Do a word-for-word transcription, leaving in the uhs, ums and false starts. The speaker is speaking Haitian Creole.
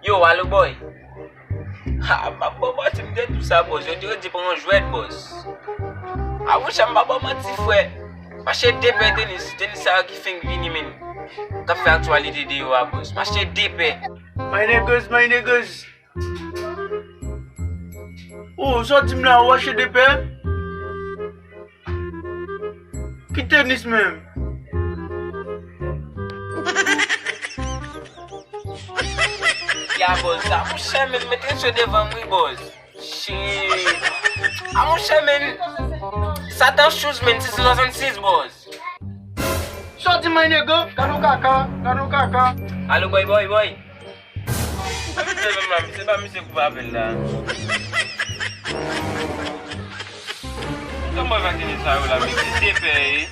Yo, alo, boy. Ha, m ap ba w manti, m te di w sa, boss. Yo di, yo di pran jwèt, boss. A, monchè, m pa ba w manti, frè. M achte de pè tenis. Tenis sa yo ki fenk vini, men. K ap fè aktyalite deyò a, boss. M achte de pè. My niggas, my niggas. Oh, sa w di m la, ou achte de pè? Ki tenis menm? Ya, boss, sa, monchè, men, mete sou devan m, wi, boss. Shit. A, monchè, men, Satan shoes, men, six swasann sis, boss. Sa w di, my nigga? Gade yon kaka, gade yon kaka. Alo, boy, boy, boy. Misye menm la, misye pa misye koupab la. Kòman va gade sa yo la, men ki de pè, e?